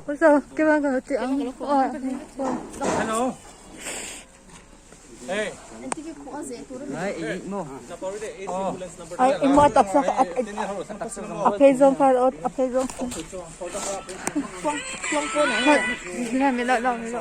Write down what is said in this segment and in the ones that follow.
Hello. Hey. Ai imo taksa a phei zawng kha a phei zawng mi lo mi lo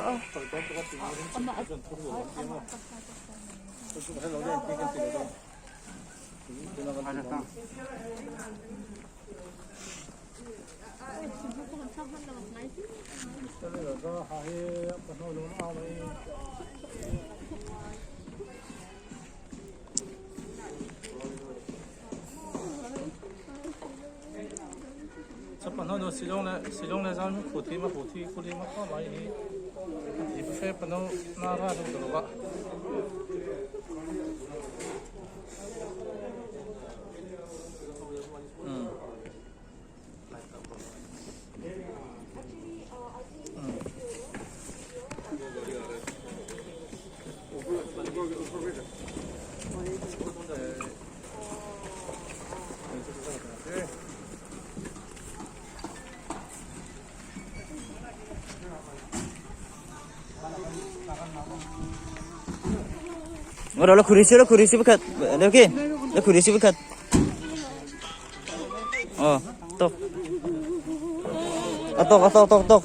Ora la khurisi la khurisi pakhat okay la khurisi pakhat oh tok atok atok tok tok